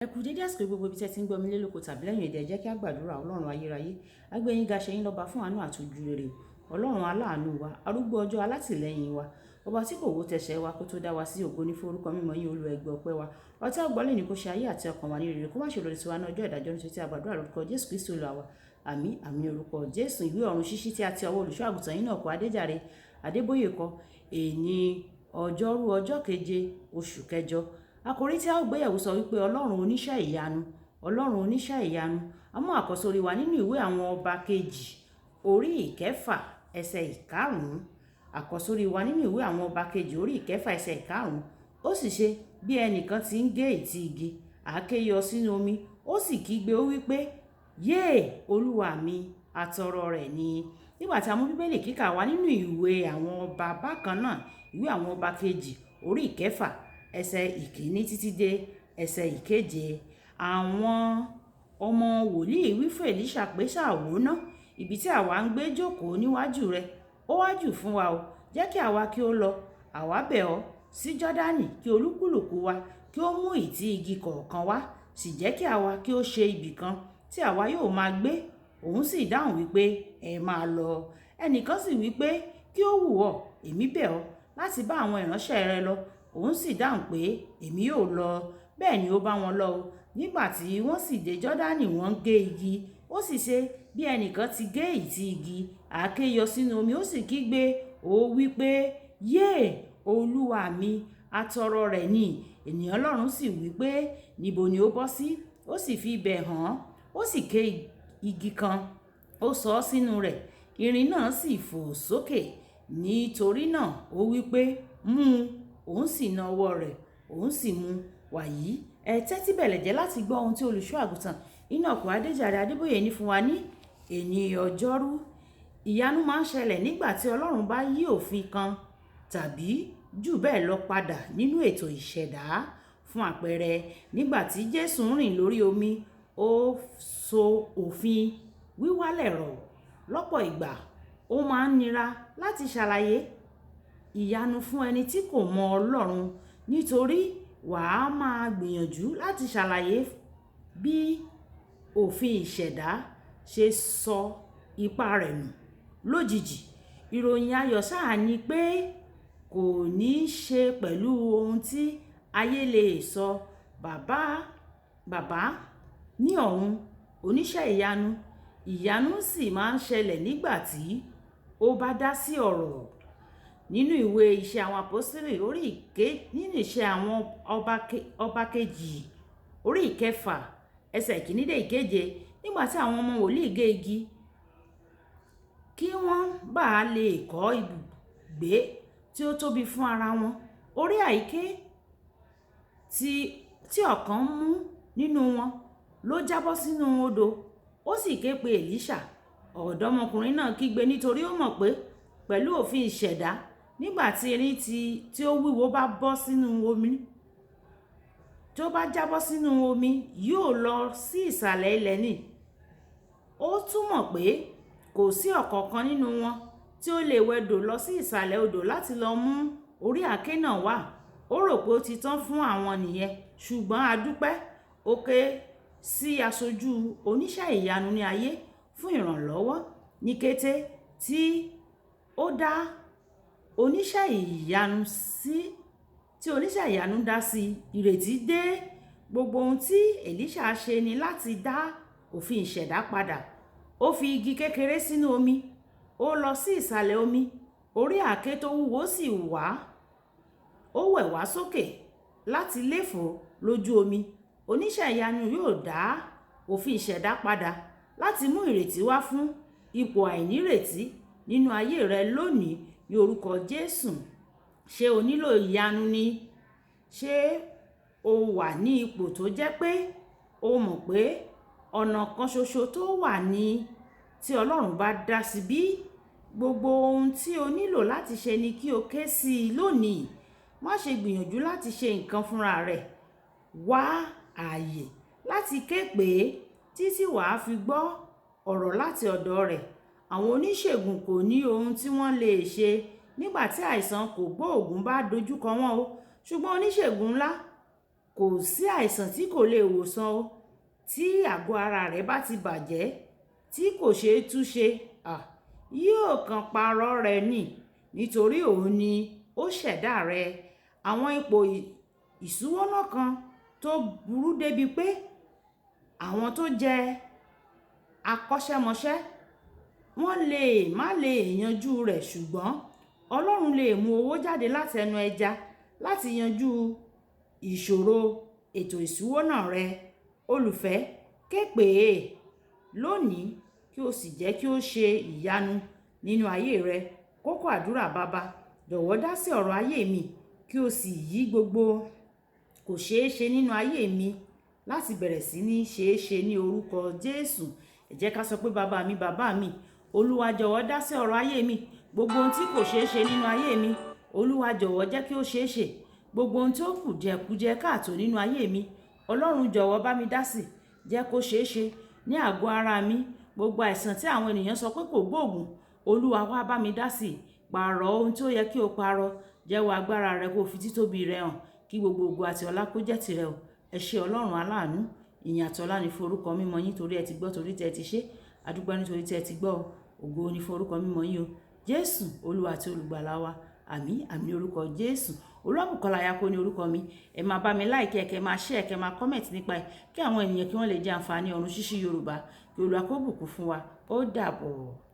Ẹ kú dédé àsìkò gbogbo ibi tí ẹ ti ń gbọ́ mi lé lóko tàbí lẹ́yìn èdè. Ẹ jẹ́ kí a gbàdúrà. Ọlọ́run ayérayé, a gbé yín ga, ṣe yín lọ́ba fún àánú àti ojú rere. Ọlọ́run aláàánú wa, arúgbó ọjọ́, alátìlẹ́yìn wa, ọba tí kò wó tẹsẹ̀ wa kó tó dá wa sí. Ògo ní forúkọ mímọ́ yín. Olú ẹgbẹ́ ọpẹ́ wa, ọtí ọgbọ́n ní kó ṣe ayé àti ọkàn wa ní rere, kó má ṣe lòdì sí wa ní ọjọ́ ìdájọ́, nítorí tí a gbàdúrà lórúkọ Jésù Kristi Olúwa wa. Àmín, àmín. Orúkọ Jésù. Ìwé ọ̀run ṣíṣí tí a ti ọwọ́ olùṣọ́ àgùntàn yín náà kọ Adéjàre Adébóyè kọ. Èní ọjọ́rú, ọjọ́ keje, oṣù kẹjọ. Àkòrí tí a ó gbéyẹ̀wò sọ wípé Ọlọ́run oníṣẹ́ ìyanu, Ọlọ́run oníṣẹ́ ìyanu. A mú àkọ́sórí wa nínú Ìwé Àwọn Ọba Kejì, orí 6, ẹsẹ̀ 5. Àkọ́sórí wa nínú Ìwé Àwọn Ọba Kejì, orí 6, ẹsẹ̀ 5. Ó sì ṣe, bí ẹnìkan ti ń gé ìtì igi, àáké yọ sínú omi, ó sì kígbe, ó wí pé, "Yéè, olúwa mi, atọrọ rẹ̀ ni." Nígbà tí a mú Bíbélì kíkà wá nínú Ìwé Àwọn Ọba bákan náà, Ìwé Àwọn Ọba Kejì, orí 6, ẹsẹ̀ 1 títí dé ẹsẹ̀ 7, àwọn ọmọ wòlíì wí fún Èlíṣà pé, "Ṣáà wò ná, ibi tí àwa ń gbé jókòó níwájú rẹ̀, ó wá jù fún wa o. Jẹ́ kí àwa kí ó lọ, àwa bẹ̀ ọ́, sí Jọ́dánì, kí olúkúlùkù wa kí ó mú ìtì igi kọ̀ọ̀kan wá, sì jẹ́ kí àwa kí ó ṣe ibì kan tí àwa yóò máa gbé." Òun sì dáhùn wípé, "Ẹ máa lọ." Ẹnìkan sì wípé, "Kí ó wù ọ́, èmi bẹ̀ ọ́, láti bá àwọn ìránṣẹ́ rẹ lọ." Òun sì dáhùn pé, "Èmi yóò lọ." Bẹ́ẹ̀ ni ó bá wọn lọ o. Nígbà tí wọ́n sì dé Jọ́dánì, wọ́n gé igi. Ó sì ṣe, bí ẹnìkan ti gé ìtì igi, àáké yọ sínú omi, ó sì kígbe, ó wí pé, "Yéè, olúwa mi, atọrọ rẹ̀ ni." Ènìyàn Ọlọ́run sì wí pé, "Níbo ni ó bọ́ sí?" Ó sì fi ibẹ̀ hàn. Ó sì ké igi kan, ó sọ ọ́ sínú rẹ̀, irin náà sì fò sókè. Nítorí náà ó wí pé, "Mú un." Òun sì na ọwọ́ rẹ̀, òun sì mú. Wàyí, ẹ tẹ́tí bẹ̀lẹ̀ jẹ́ láti gbọ́ ohun tí olùṣọ́ àgùntàn Enoch Adéjàre Adébóyè ní fún wa ní èní ọjọ́rú. Ìyanu máa ń ṣẹlẹ̀ nígbà tí Ọlọ́run bá yí òfin kan tàbí jù bẹ́ẹ̀ lọ padà nínú ètò ìṣẹ̀dá. Fún àpẹẹrẹ, nígbà tí Jésù ń rìn lórí omi, ó so òfin wíwálẹ̀ rọ̀. Lọ́pọ̀ ìgbà, ó máa ń nira láti ṣàlàyé ìyanu fún ẹni tí kò mọ Ọlọ́run, nítorí wàá máa gbìyànjú láti ṣàlàyé bí òfin ìṣẹ̀dá ṣe sọ ipá rẹ̀ nù lójijì. Ìròyìn ayọ̀ sáà ni pé kò ní ṣe pẹ̀lú ohun tí ayé lè sọ. Bàbá, bàbá ní ọ̀run oníṣẹ́ ìyanu, ìyanu sì máa ń ṣẹlẹ̀ nígbà tí ó bá dá sí ọ̀rọ̀. Nínú Ìwé Iṣẹ́ Àwọn Àpọ́sítélì orí ìké, nínú Iṣẹ́ Àwọn Ọba Kejì, orí 6, ẹsẹ̀ 1 dé 7, nígbà tí àwọn ọmọ wòlíì gé igi kí wọ́n bá lè kọ́ ibùgbé tí ó tóbi fún ara wọn, orí àáké tí ọ̀kan mú nínú wọn ló jábọ́ sínú odò. Ó sì ké pe Èlíṣà. Ọ̀dọ́mọkùnrin náà kígbe nítorí ó mọ̀ pé pẹ̀lú òfin ìṣẹ̀dá, nígbà tí irin tí ó wúwo bá bọ́ sínú omi, tí ó bá jábọ́ sínú omi, yóò lọ sí ìsàlẹ̀ ilẹ̀ ni. Ó túmọ̀ pé kò sí ọ̀kankan nínú wọn tí ó lè wẹdò lọ sí ìsàlẹ̀ odò láti lọ mú orí àáké náà wá. Ó rò pé ó ti tán fún àwọn nìyẹn, ṣùgbọ́n a dúpẹ́, ó ké sí aṣojú oníṣẹ́ ìyanu ní ayé fún ìrànlọ́wọ́. Ní kété tí ó dá oníṣẹ́ ìyanu sí, tí oníṣẹ́ ìyanu dá sí, ìrètí dé. Gbogbo ohun tí Èlíṣà ṣe ni láti dá òfin ìṣẹ̀dá padà. Ó fi igi kékeré sínú omi, ó lọ sí ìsàlẹ̀ omi, orí àáké tó wúwo sì wá, ó wẹ̀ wá sókè láti léfò lójú omi. Oníṣẹ́ ìyanu yóò dá òfin ìṣẹ̀dá padà láti mú ìrètí wá fún ipò àìnírètí nínú ayé rẹ lónìí ní orúkọ Jésù. Ṣé o nílò ìyanu ni? Ṣé o wà ní ipò tó jẹ́ pé o mọ̀ pé ọ̀nà kan ṣoṣo tó wà ní tí Ọlọ́run bá dá sí bí? Gbogbo ohun tí o nílò láti ṣe ni kí o ké sí i lónìí. Má ṣe gbìyànjú láti ṣe nǹkan fúnra rẹ. Wá ààyè láti ké pè é títí wà á fi gbọ́ ọ̀rọ̀ láti ọ̀dọ̀ rẹ̀. Àwọn oníṣègùn kò ní ohun tí wọ́n lè ṣe nígbà tí àìsàn kò gbóògùn bá dojúkọ wọ́n o. Ṣùgbọ́n oníṣègùn ńlá Kò sí àìsàn tí kò lè wòsàn o. Tí àgọ́ ara rẹ bá ti bàjẹ́ tí kò ṣe é túnṣe, yóò kàn pààrọ̀ rẹ̀ ni, nítorí òun ni ó ṣẹ̀dá rẹ̀. Àwọn ipò ìṣúwọ́ná kan tó burú débi pé àwọn tó jẹ́ akọ́ṣẹ́mọṣẹ́ wọ́n lè má lè yanjú rẹ̀, ṣùgbọ́n Ọlọ́run lè mú owó jáde láti ẹnu ẹja láti yanjú ìṣòro ètò ìṣúwọ́ná rẹ. Olùfẹ́, ké pè é lónìí kí o sì jẹ́ kí ó ṣe ìyanu nínú ayé rẹ. Kókó àdúrà: Baba, jọ̀wọ́ dá sí ọ̀rọ̀ ayé mi kí o sì yí gbogbo kò ṣeé ṣe nínú ayé mi láti bẹ̀rẹ̀ sí ní ṣeé ṣe ní orúkọ Jésù. Ẹ jẹ́ ká sọ pé, bàbá mi, bàbá mi, Olúwa jọ̀wọ́ dá sí ọ̀rọ̀ ayé mi. Gbogbo ohun tí kò ṣeé ṣe nínú ayé mi, Olúwa jọ̀wọ́ jẹ́ kí ó ṣeé ṣe. Gbogbo ohun tí ó kù jẹ káàtó nínú ayé mi, Ọlọ́run jọ̀wọ́ bá mi dá sí, jẹ́ kó ṣeé ṣe ní àgọ́ ara mi. Gbogbo àìsàn tí àwọn ènìyàn sọ pé kò gbóògùn, Olúwa wá bá mi dá sí, pààrọ̀ ohun tí ó yẹ kí o pààrọ̀, jẹ́wọ́ agbára rẹ kó fi títóbi rẹ hàn, kí gbogbo ògo àti ọlá kó jẹ́ tìrẹ o. Ẹ ṣé Ọlọ́run aláàánú, ìyìn àti ọlá ni fún orúkọ mímọ́ yín, torí ẹ ti gbọ́, torí tí ẹ ti ṣe. A dúpẹ́ nítorí tí ẹ ti gbọ́ o. Ògo ni fún orúkọ mímọ́ yín o. Jésù, Olúwa àti olùgbàlà wa. Àmín, àmín orúkọ Jésù. Olúwabùkọ́lá Ayako ní orúkọ mi. Ẹ máa bá mi like ẹ, kẹ́ máa share, kẹ́ máa comment nípa ẹ̀, kí àwọn ènìyàn kí wọ́n lè jẹ àǹfààní ọ̀run ṣíṣí Yorùbá. Kí Olúwa kó bùkún fún wa. Ó dàbọ̀.